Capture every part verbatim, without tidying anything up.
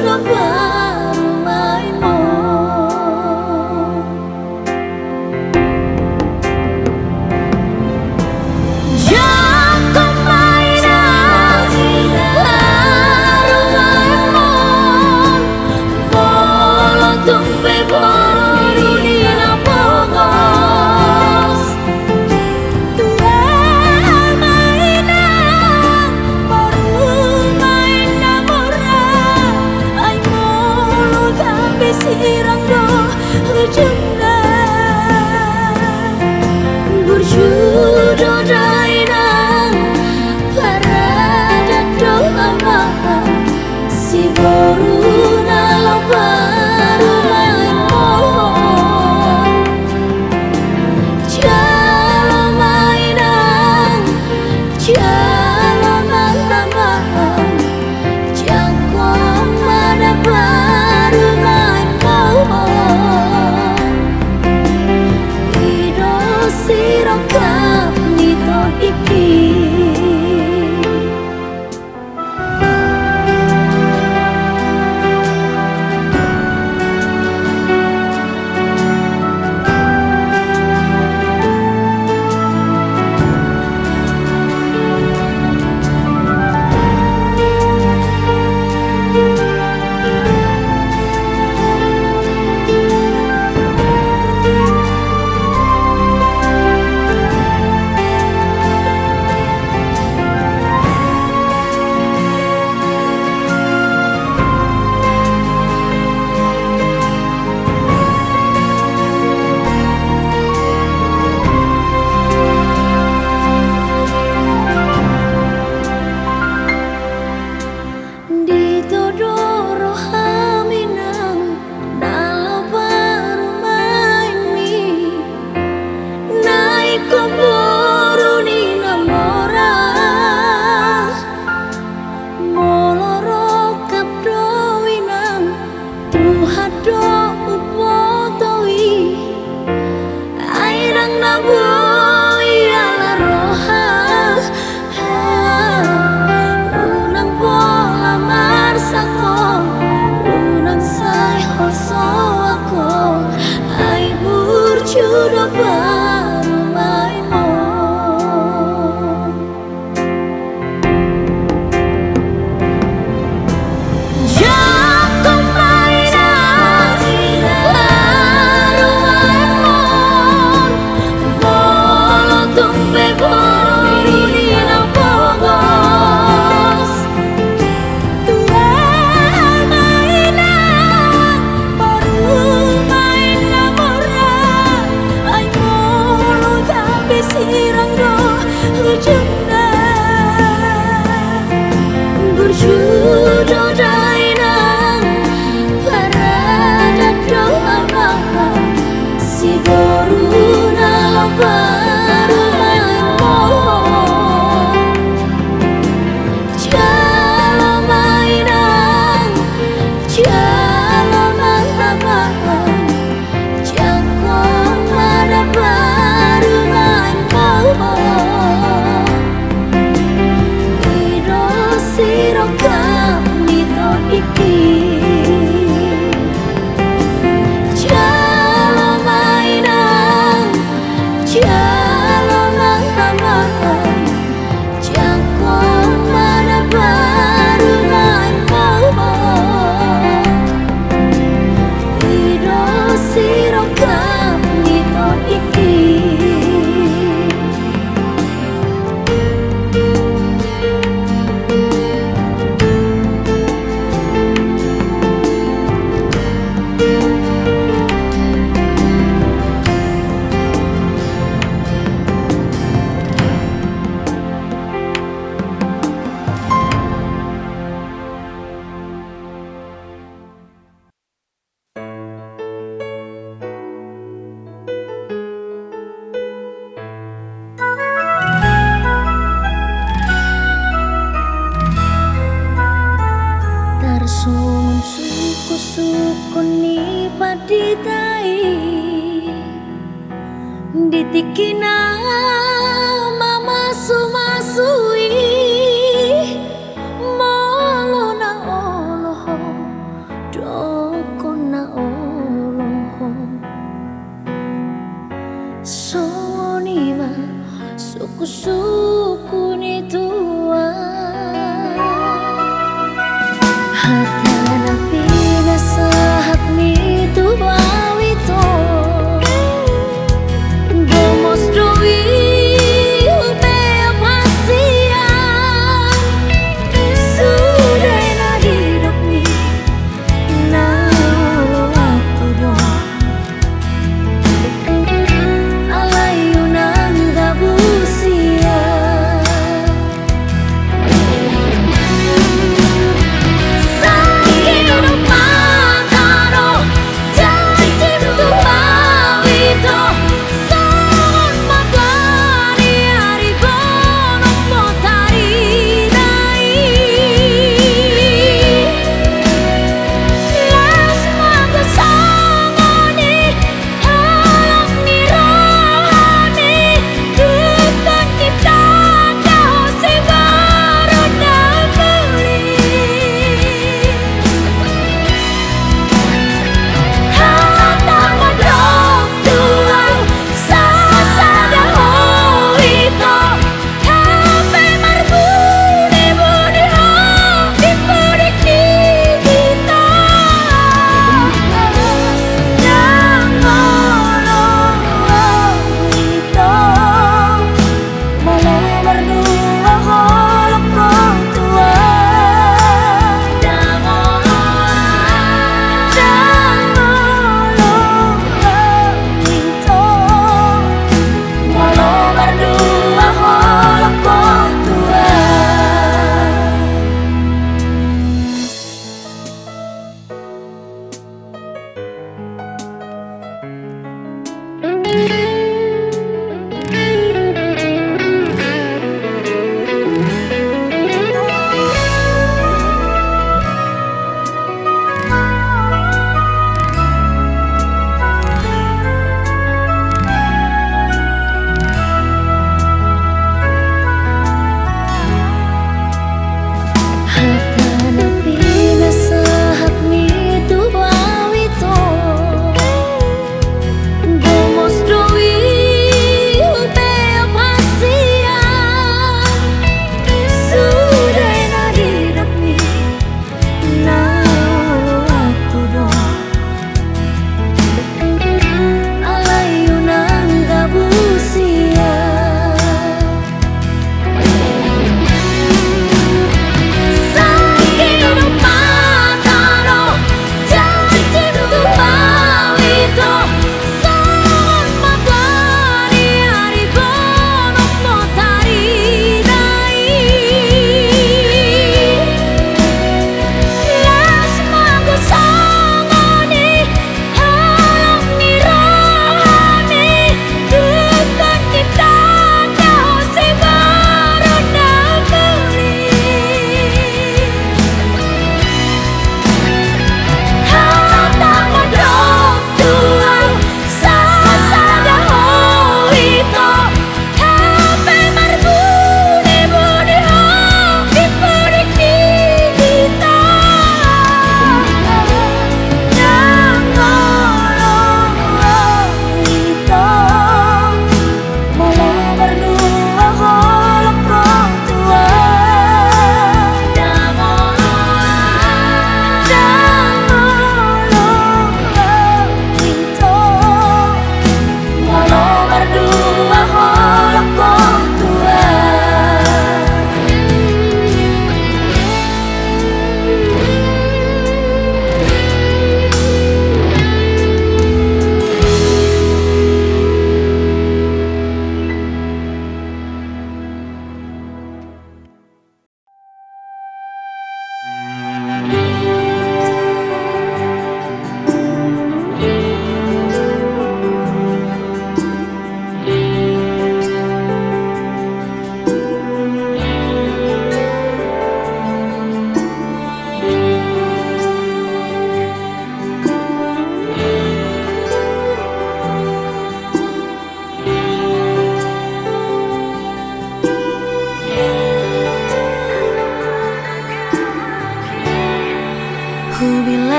Parumaenmon. Jangkon ma inang parumaenmon, molo tung pe boru ni na pogos. Tuaha ma inang parumaen na mora, ai molo gabe sirang do ujungna. Burju do da inang, paradat do amang, siboru na laho parumaenmon. Jalo ma inang, jalo ma amang, jangkon ma da parumaenmon. I do sirongkap ni tondingki. Ditodo roham inang na laho parumaenmi, na ingkon boru ni na mora. Molo rongkap do inang, Tuhan do huboto i. Ai ndang na boi ala roha, unang pola marsangkon, unang sai holso angkon, ai burju do parumaenmon. Jangkon ma inang parumaenmon, molo tung pe boru ni na pogos. Tuaha ma inang parumaen na mora, ai molo gabe sirang do ujungna. Burju do da inang, paradat do amang, siboru na laho parumaenmon. Jalo ma inang, jalo ma amang, jangkon ma da parumaenmon. I do sirongkap ni tondingki. Jalo ma inang, jalo ma amang, jangkon ma da parumaenmon. I do sirongkap ni tondingki. Tarsongon sungkun-sungkun ni pandita i, di tingki na mamasu-masu i, molo na olo ho Suku ni Tuhan. Hata na pinasahatmi tu ahu i, domos do i hupeop hasian. Sude na nidokmi na olo ahu do, alai unang gabus ia.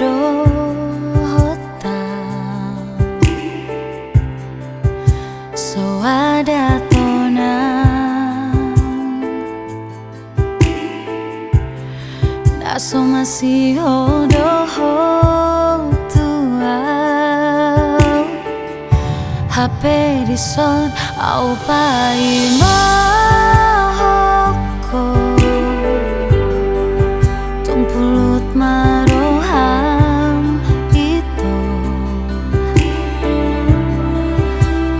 dohot au so adat onan. Na so masiho do ho tu au. Hape dison au paimahon ho. Tung pulut ma roham ito.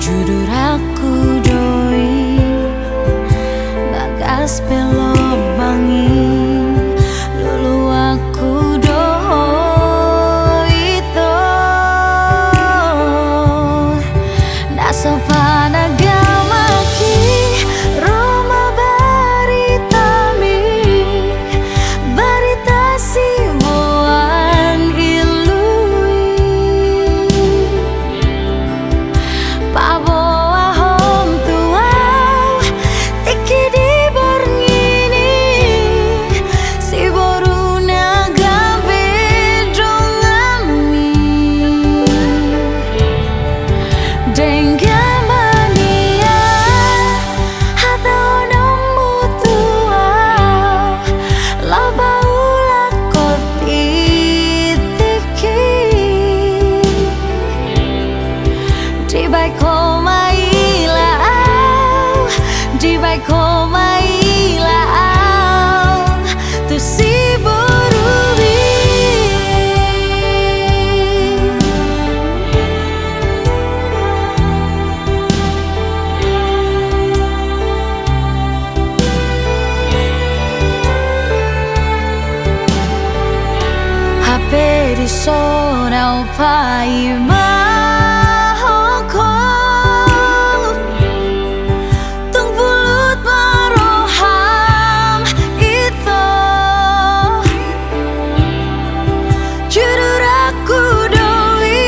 Judurakku do i bagas pe lobang i. Luluanku do ho ito. Na so panagamak i ro ma baritami. Barita siboan ilu i. Paboahon tu au tingki di borngin i. Siboru na gabe donganmi. Denggan ma nian hatahononmu tu au. Laho paulak ho titik i. Dibahen ho ma ila au. Dibahen ho ma ila au tu siboru i. Hape dison au paimahon ho. Tung pulut ma roham ito. Judurakku do i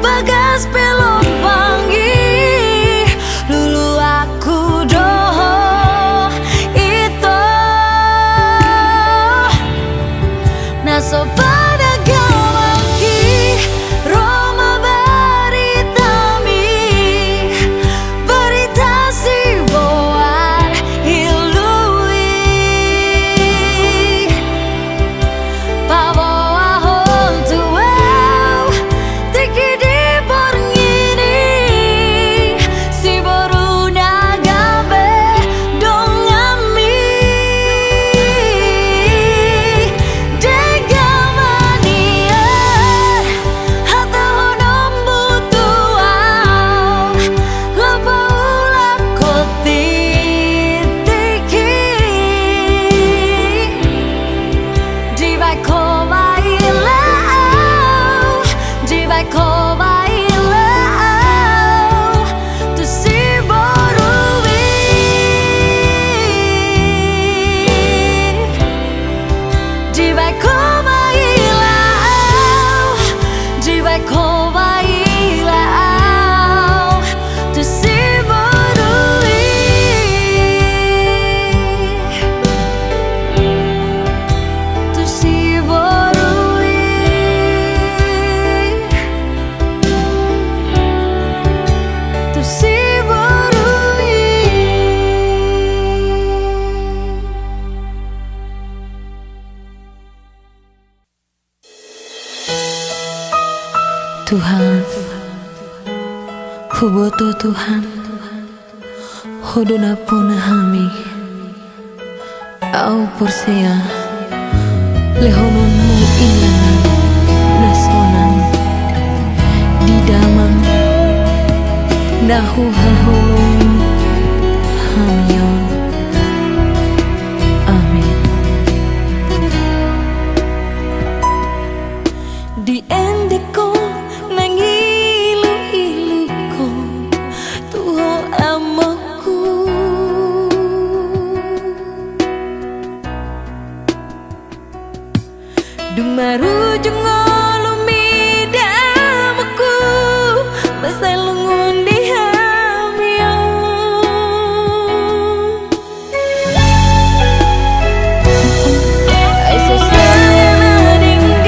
bagas pe lobang i. Luluanku do ho ito. Na so panagamak i ro ma baritami. Barita siboan ilu i. Paboahon tu au tingki di borngin i. Siboru na gabe donganmi. Denggan ma nian hatahononmu tu au. Laho paulak ho titik i. Dibahen ho ma ila au. Dibahen ho ma ila au tu siboru i. Dibahen ho ma ila au. Dibahen ho ma ila au tu siboru i. Tu siboru i. Tu siboru i. Tuhan, huboto Tuhan, Ho do nampuna hami. Au porsea lehononmu inganan na sonang di damang na huhaholongi hami on. Amen. Diendehon nang iluiluhon tu ho amangku. Dung marujung ngolumi damangku, mansai lungun di hami on. Ai so sadia na denggan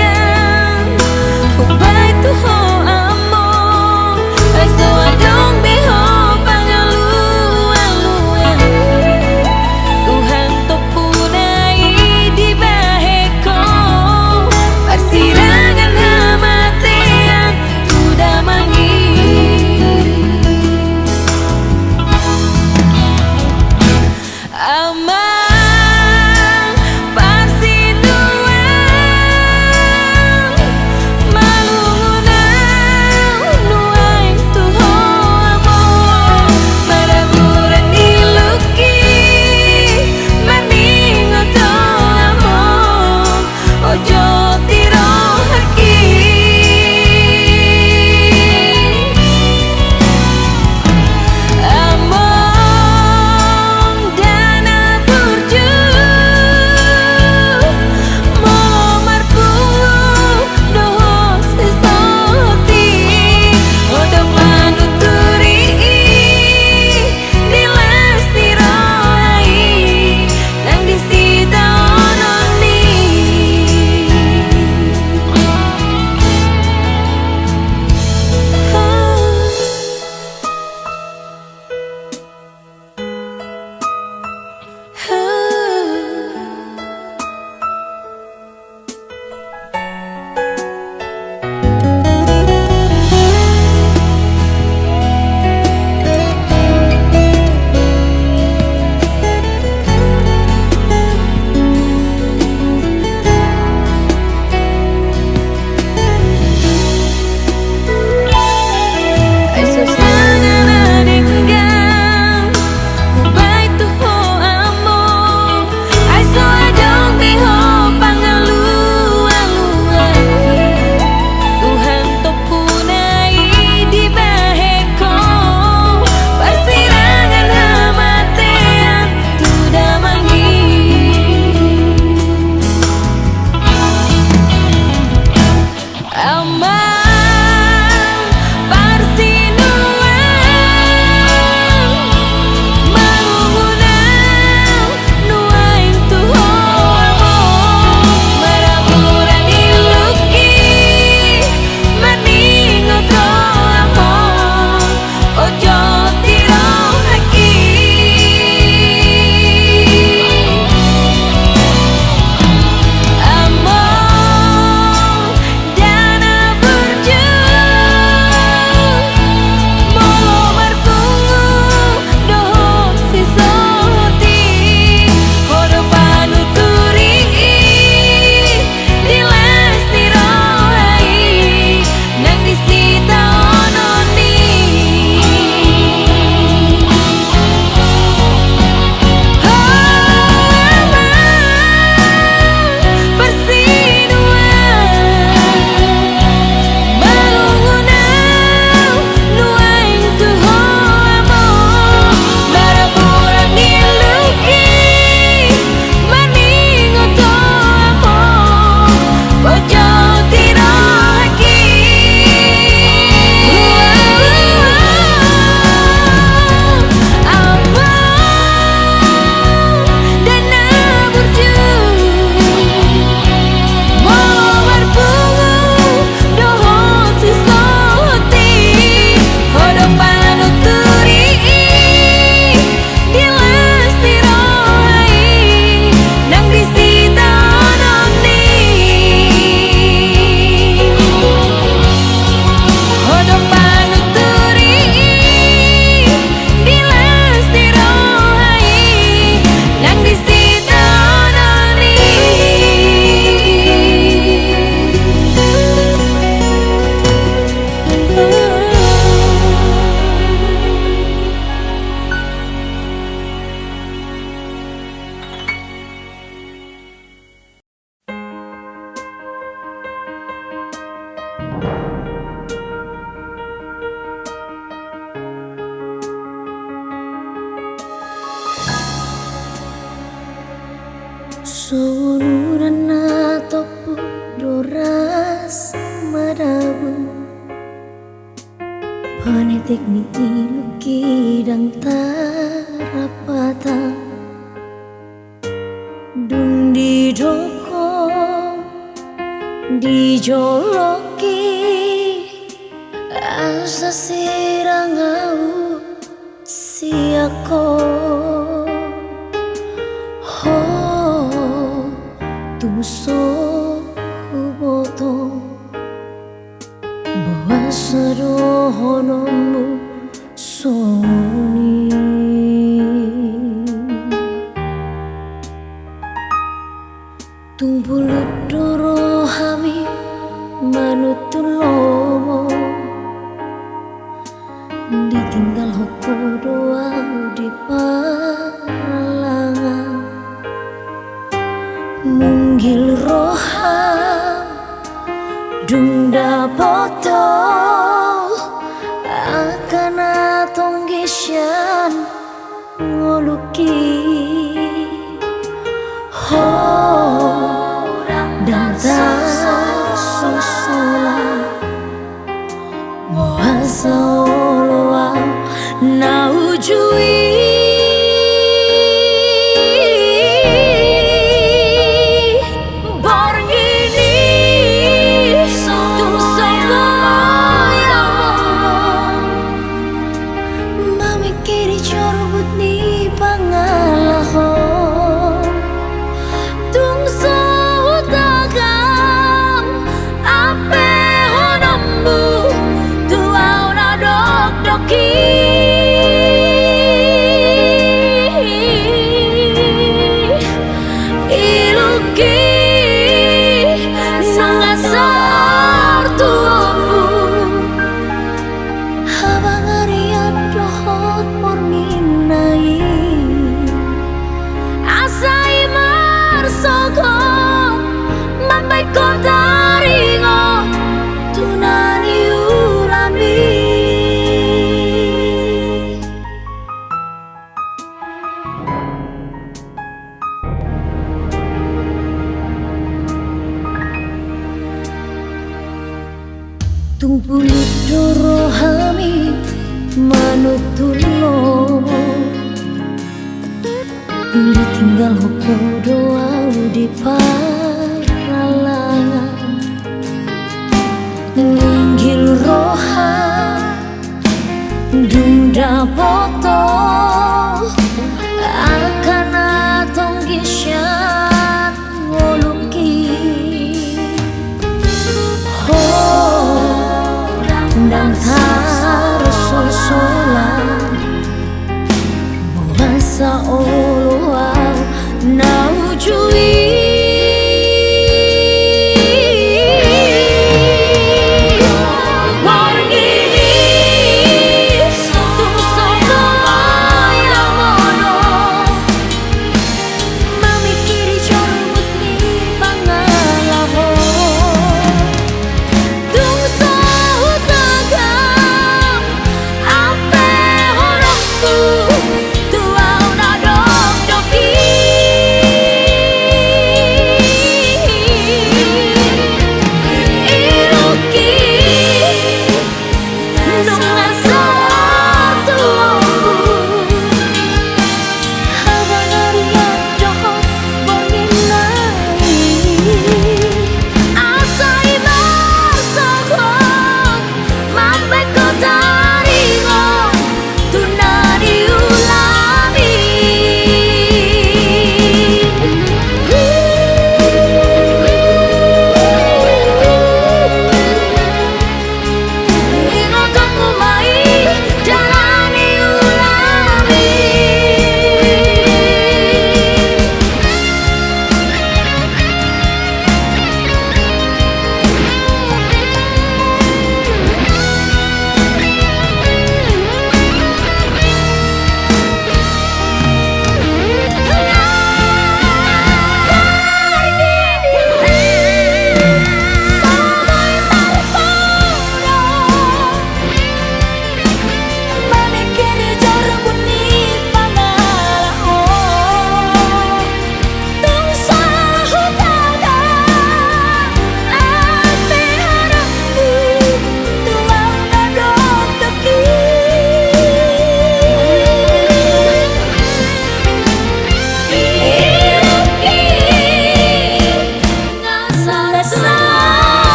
Tingki i luki ndang tarapatan. Dung didok ho di jolongki, asa sirang ahu sian ho. Ho, tung so huboto boasa dohononmu songon i. Tung bulung do rohami manuntun lomo, ditinggalhon ho do ahu di parhalangan. Munggil roham dung dapot ho angka na tonggi sian ngolungki. Ho, ndang tarsosolan boasa olo ahu na uju i. Borngin i tung songon i mamingkiri jorbut ni pangalaho. Tung so hutangkang ampehononmu tu ahu na dokdok i. Ilungki nunga saor tu ombun. Habangarian dohot borngin na i, asa i marsogot mambahen ho taringot tu na niulam i. Tung bulung do rohami manuntun lomo, ditinggalhon ho do ahu di parhalangan. Munggil roha dung dapot ho angka na tonggi sian ngolungki. Ho, ndang tarsosolan boasa olo ahu na uju i. Borngin i tung songon i lomo do mamingkiri jorbut ni pangalaho. Tung so hutangkang ampehononmu tu ahu na dokdok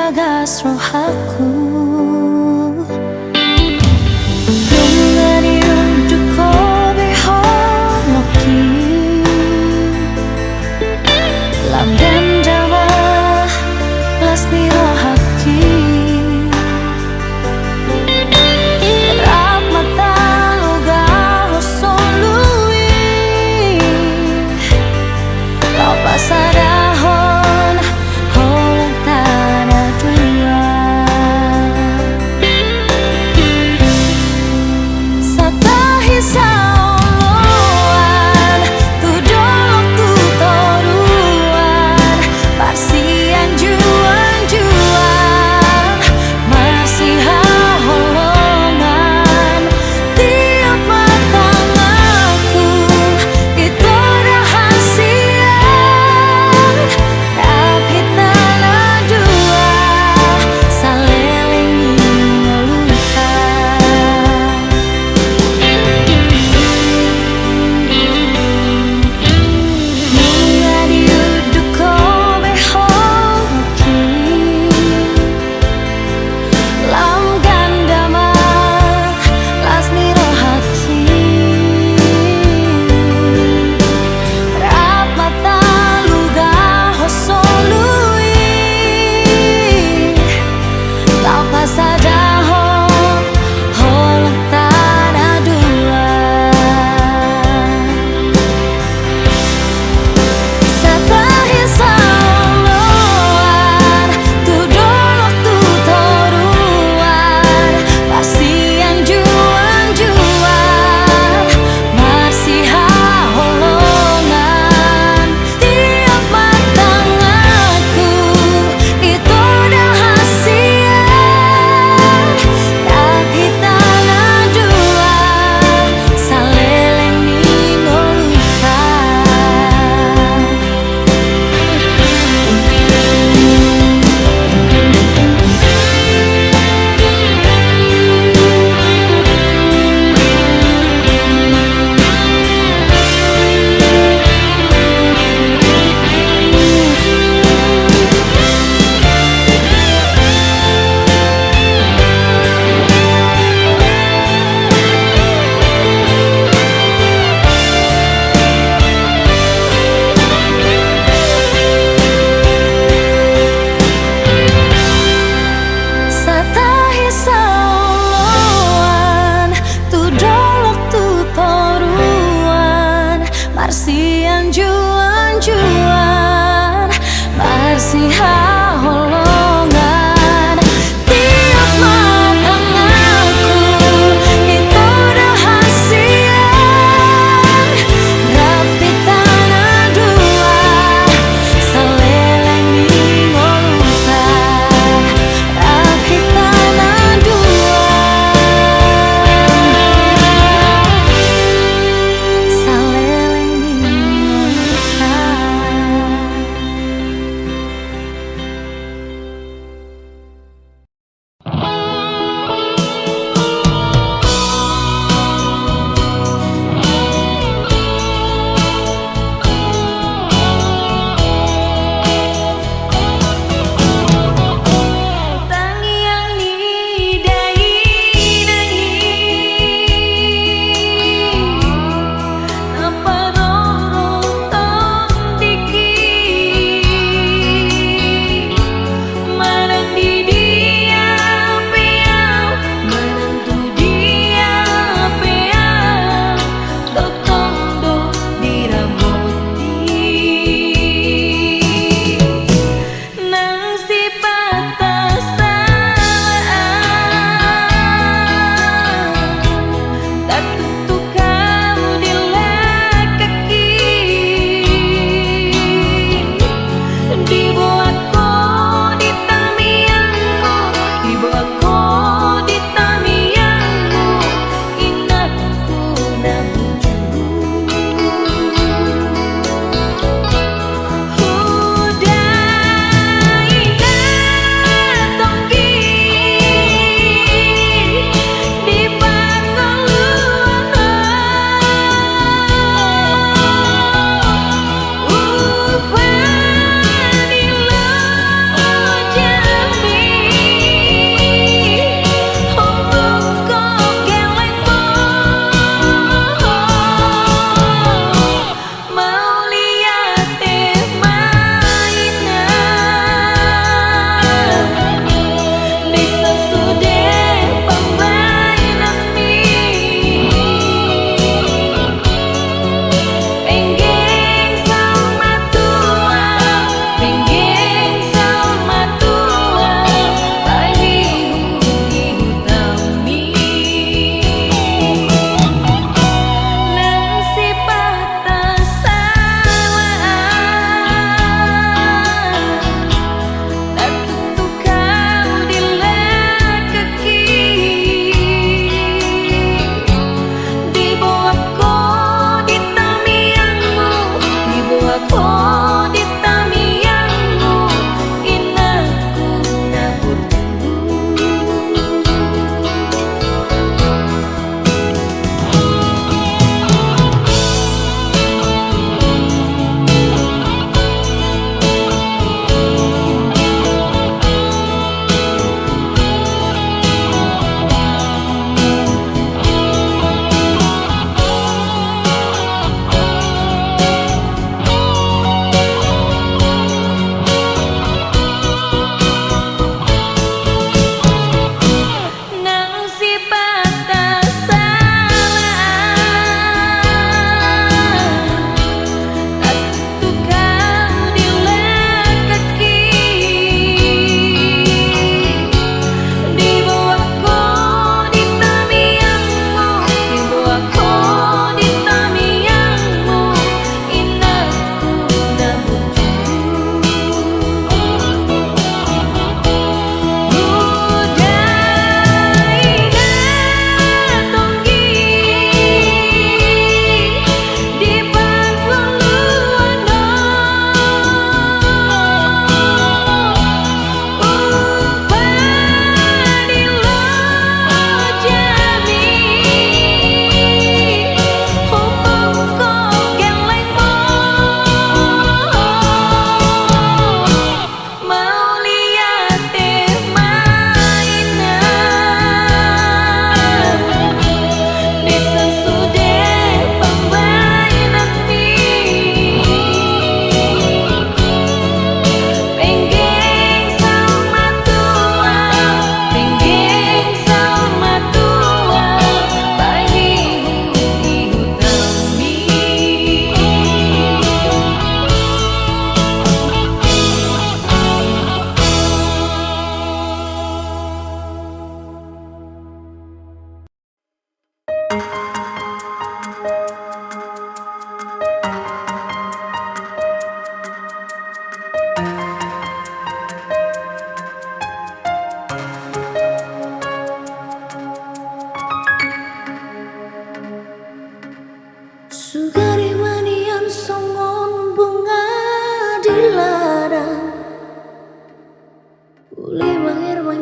Bagas rohangku. Nunga diunduk ho be holongki. Lam dendama las ni rohangki. Rap ma taluga ho solu i. Laho pasadahon holong tadua.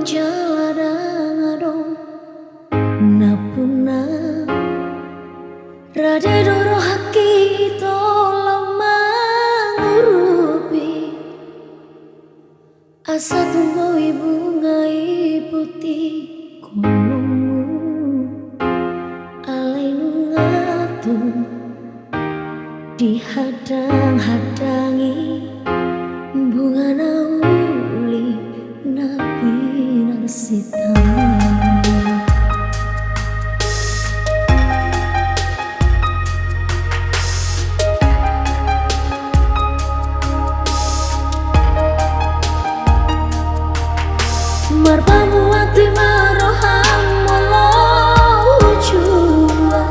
Jala ndang adong nampuna. Rade do rohangki tolong mangurupi, asa tung boi bunga i putih kolommu. Alai nunga tung dihadang-hadangi bunga na uli na pinarsitamu. Marpamuati ma roham molo ujua,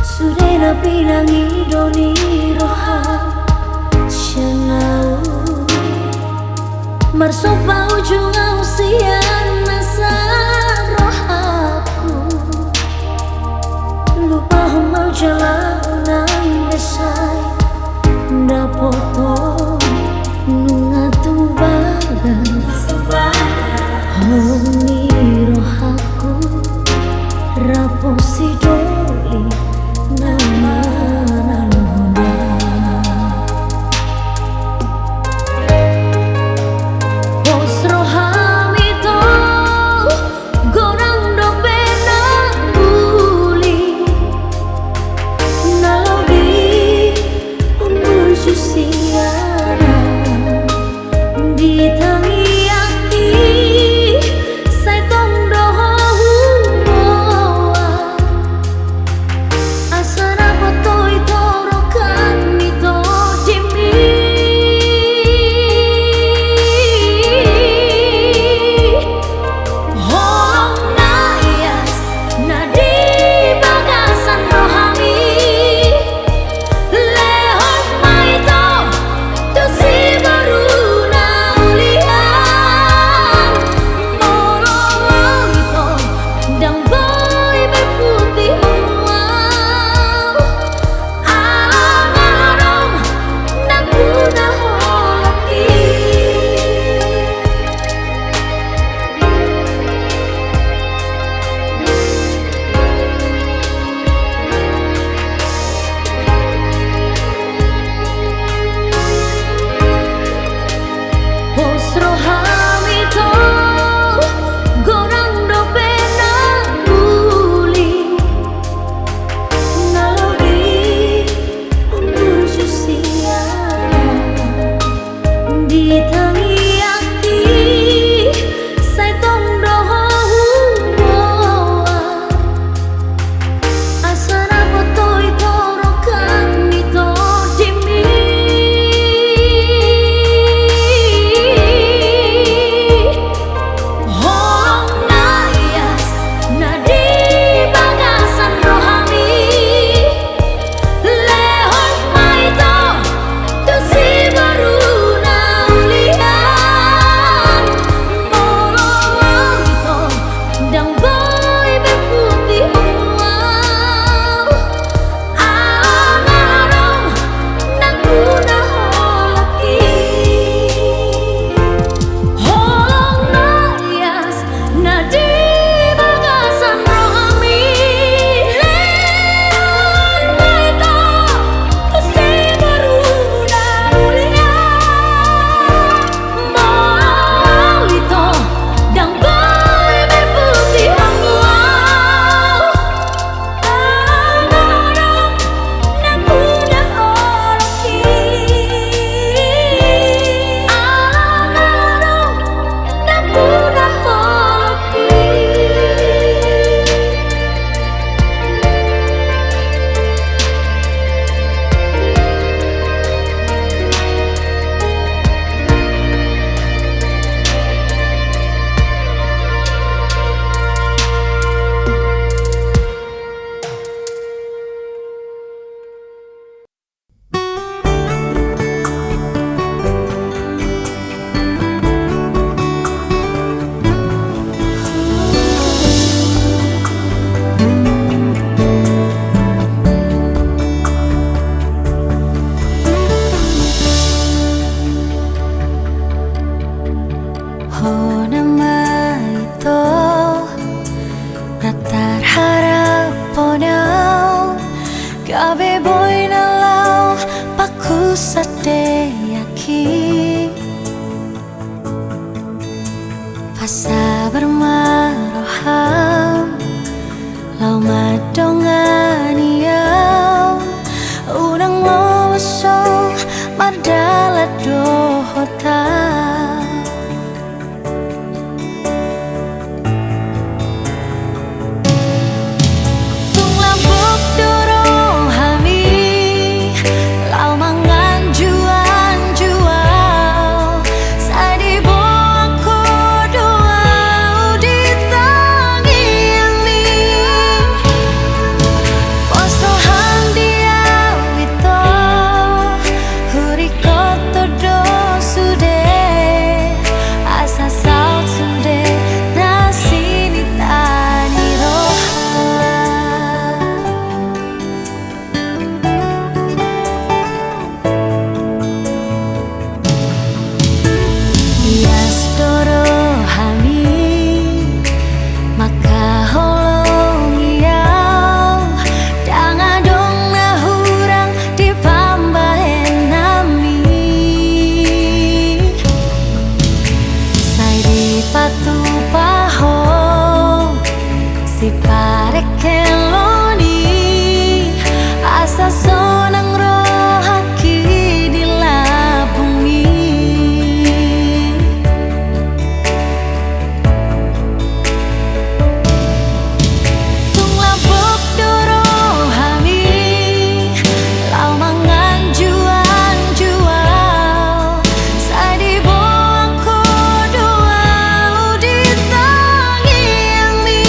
sude na pinangido ni roham sian ahu. Marsomba ujung ahu sian nasa rohangku. Lupahon ma au jala unang be sai dapothon nunga tung bagas. Holong ni rohangku, raposi doli na mangalona. Pos roha Sabar ma roham, laho mandongani au, unang lomo mardalan dohot au. Tung lambok do rohami, laho manganju-anju au, sai diboan ho do au di tangiangmi. Pos roham di au ito, huringkot ho do sude, asa saut sude na sinita ni roha. Ias do rohami, mangkaholongi au, ndang adong na hurang di pambahenanmi. Sai dipatupa ho siparekelon i, asa sonang rohangki di lambungmi. Tung lambok do rohami, laho manganju-anju au, sai diboan ho do au di tangiangmi.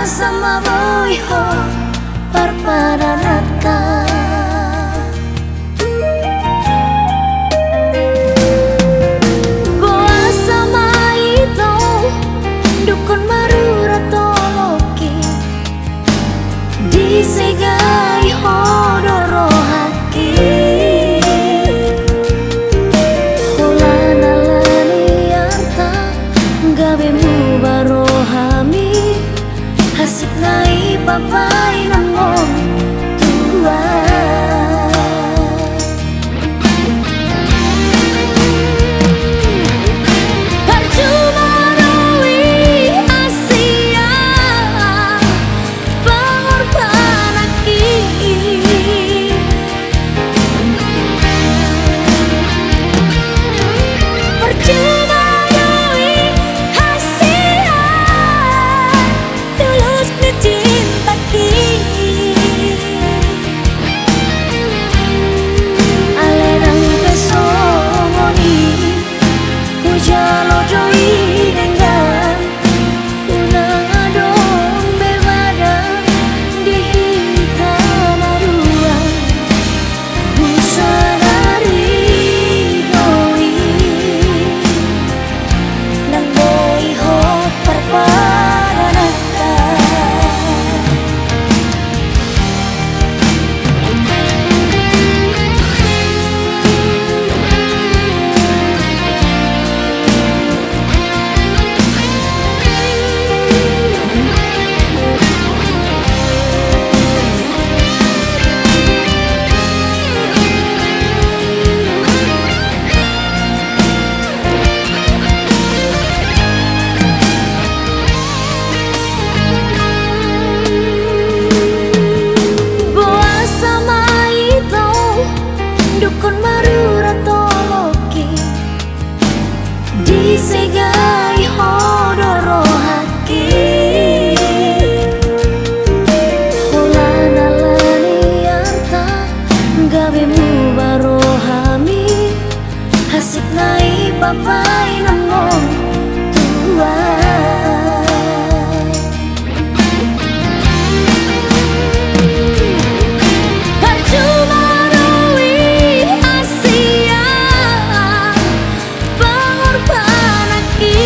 Asa ma boi ho parpadananta. Boasa ma ito dungkon marurat oloki, disegai ho do rohangki. Holan ala ni arta gabe muba rohami, hansit na i papainanghon Tuhan. Parjuma do i asi pangorbananki. Parjuma do i asi tulus ni cintangki. Alai nang pe songon i hujalo do i denggan, unang adong be badan di hita na dua. Husadari do i nang boi ho parpadananta. Boasa ma ito dungkon marurat oloki, disegai ho do rohangki. Holan ala ni arta gabe muba rohami, hansit na i papainanghon Tuhan. Parjuma do i asi pangorbananki.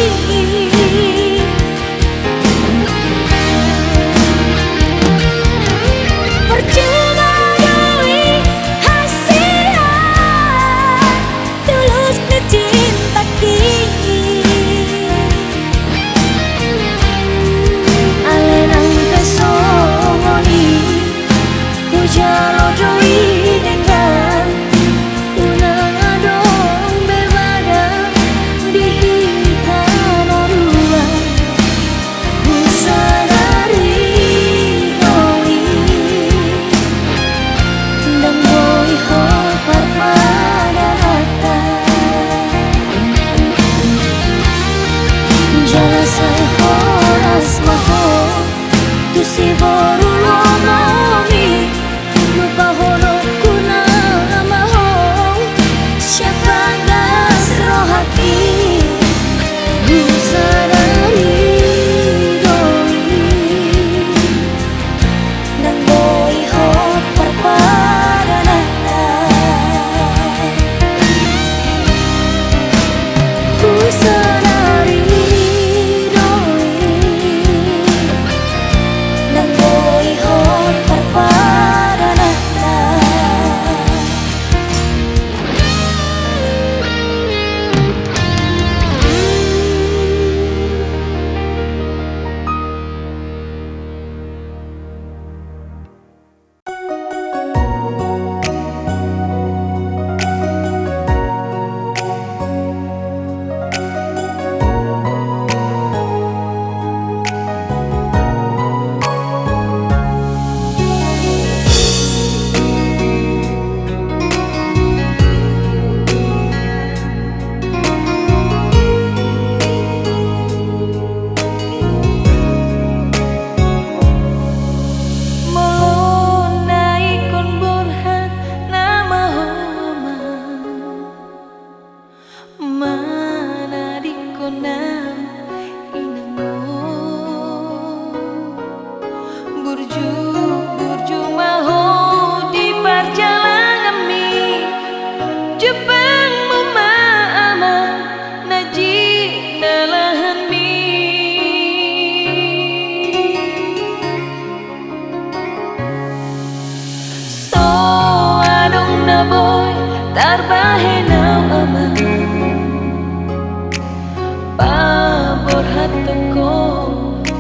Toko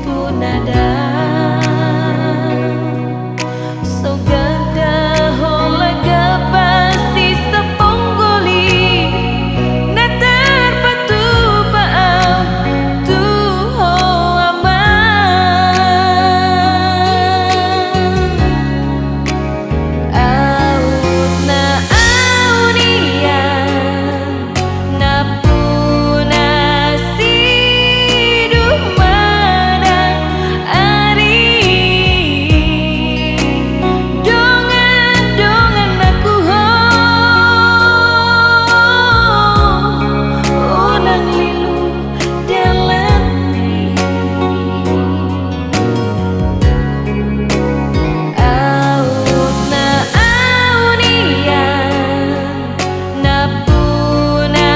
punada. So ganda hola gabasi saponggoli na tarpatupa au tu ho ama. Aut na au nian nampuna sidung madang ari. Dongan-dongan nangku ho, unang lilu dalan i. Aut na au nian nampuna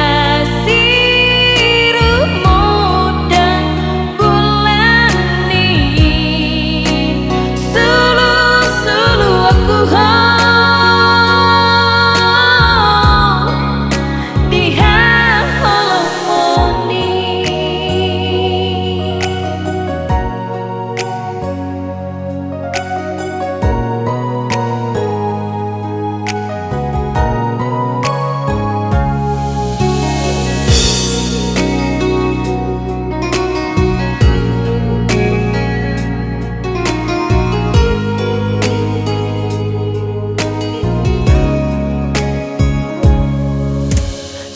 sidung madang bulan i. Sulu-sulu aku ho di haholomon i.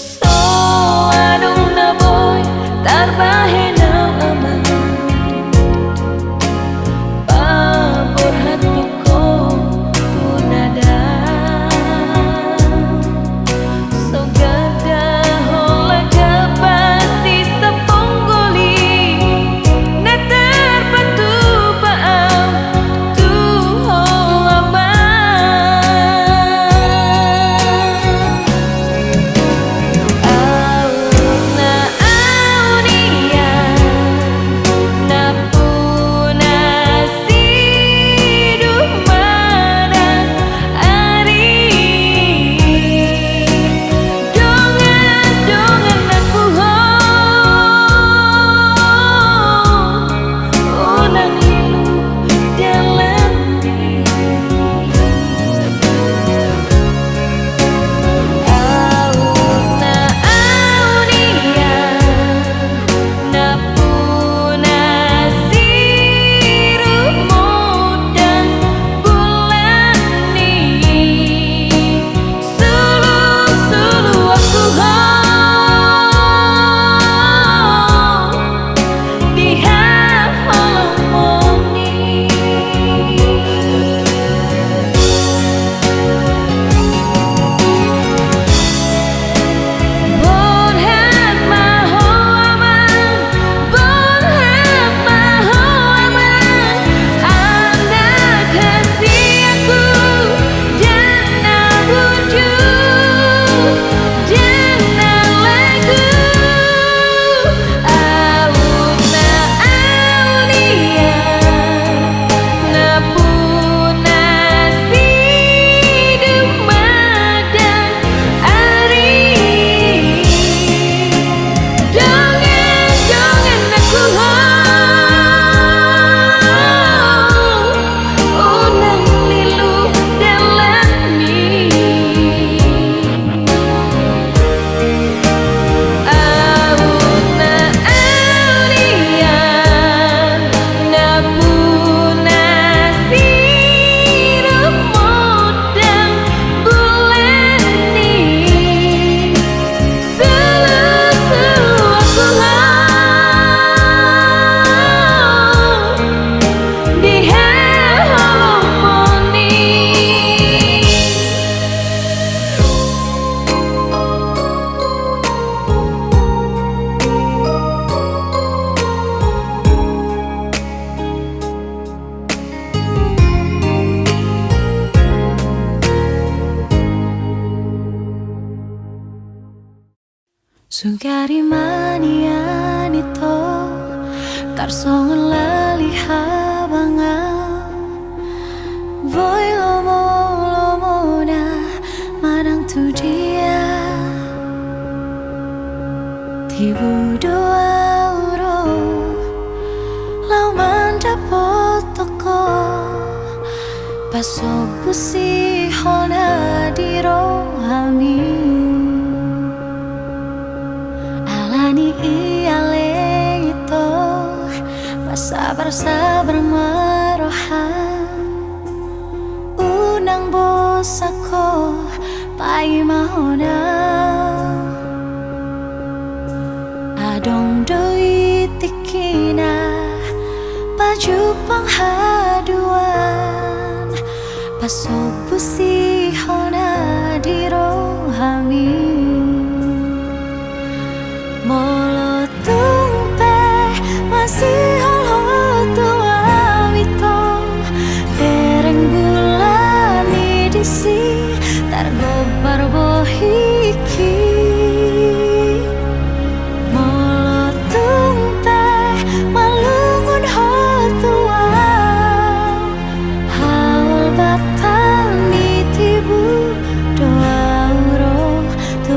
So adong na boi tarbahen au amang, paborhat toko punada. So ganda hola gabasi saponggoli na tarpatupa au tu ho ama. Aut na au nian nampuna sidung madang ari. Dongan-dongan nangku ho, unang lilu dalan i. Aut na au nian nampuna sidung madang bulan i. Sulu-sulu aku ho di haholomon i. Borhat ma ho amang, borhat ma ho amang, anak hasianku, janda bujur, janda lagu. Aut na au nian nampuna sidung madang ari. Dongan-dongan nangku ho, unang lilu dalan i. Aut na au nian nampuna sidung madang bulan i. Sulu-sulu aku ho di haholomon i. Sungkun ma nian ito, tarsongon lali habang au. Boi lomo-lomona manang tu dia, tibu do au ro. Sombu sihol na di rohami. Alani i ale ito, pasabar-sabar ma roham. Unang bosan ho paima hona. Adong do i tingkina pajumpang haduan, pasombu sihol na di rohami. Molo tung pe masihol ho tu hami ito, bereng bulan i disi targombar bohingki. Molo tung pe malungun ho tu au, hahol batang ni tibu do au ro tu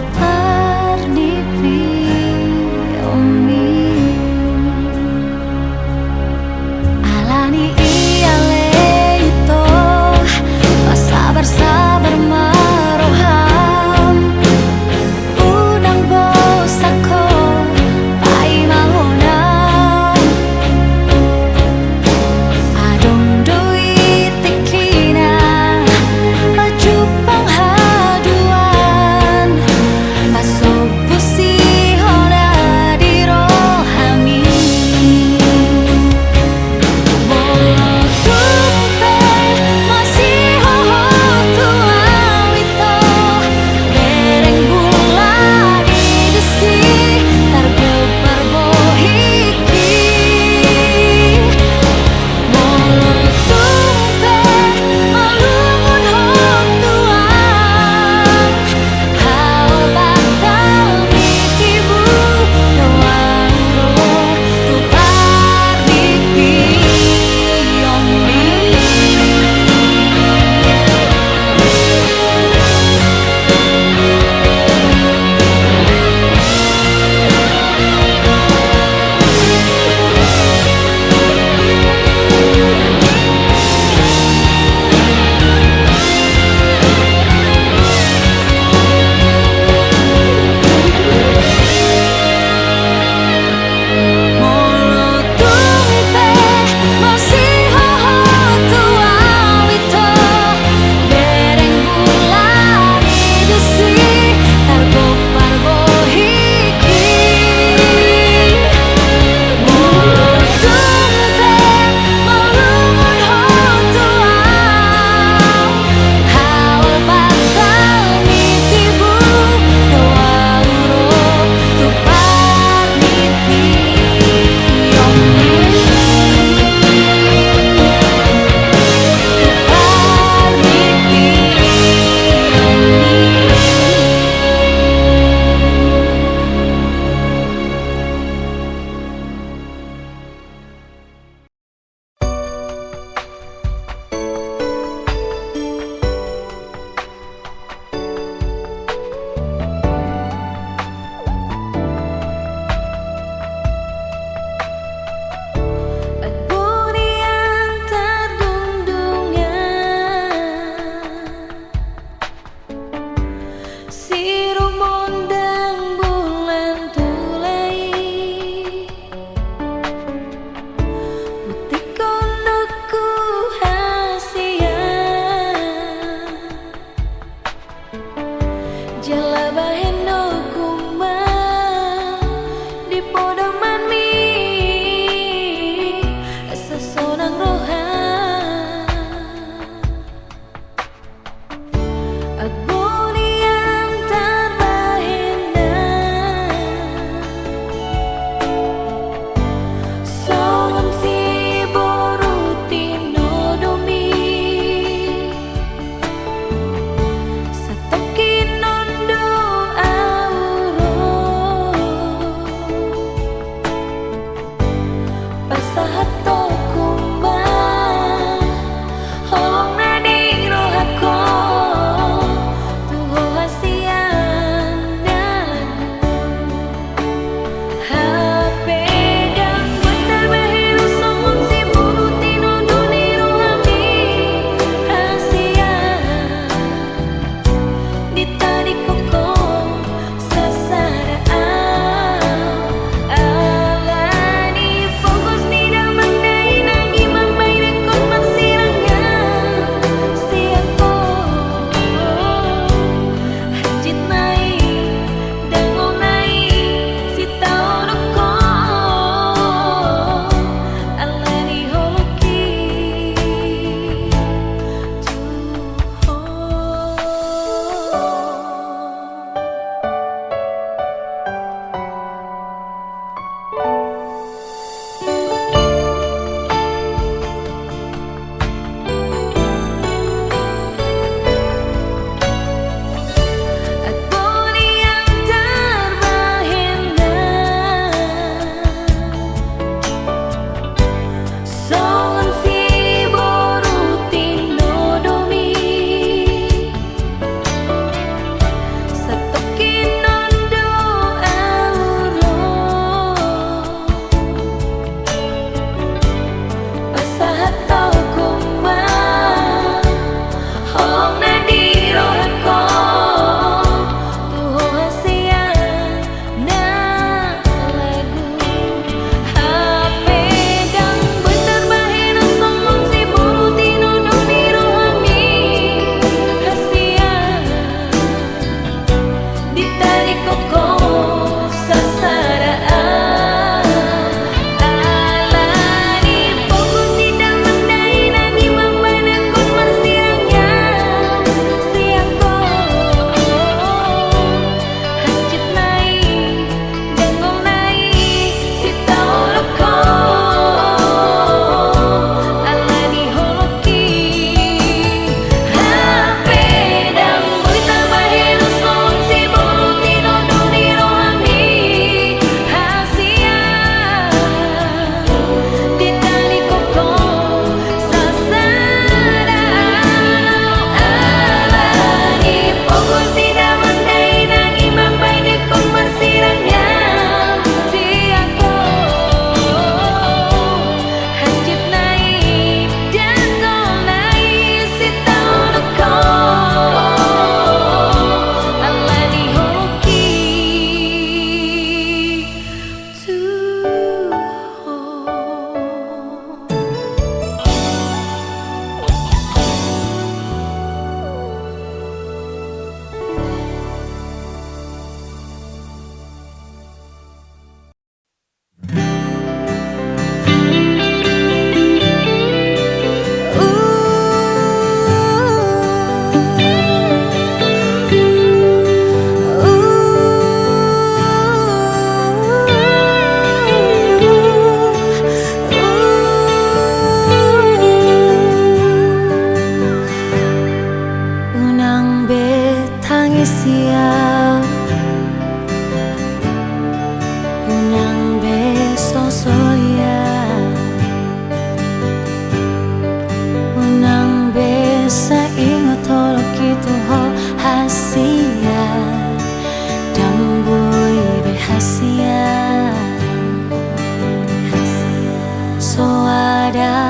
Ada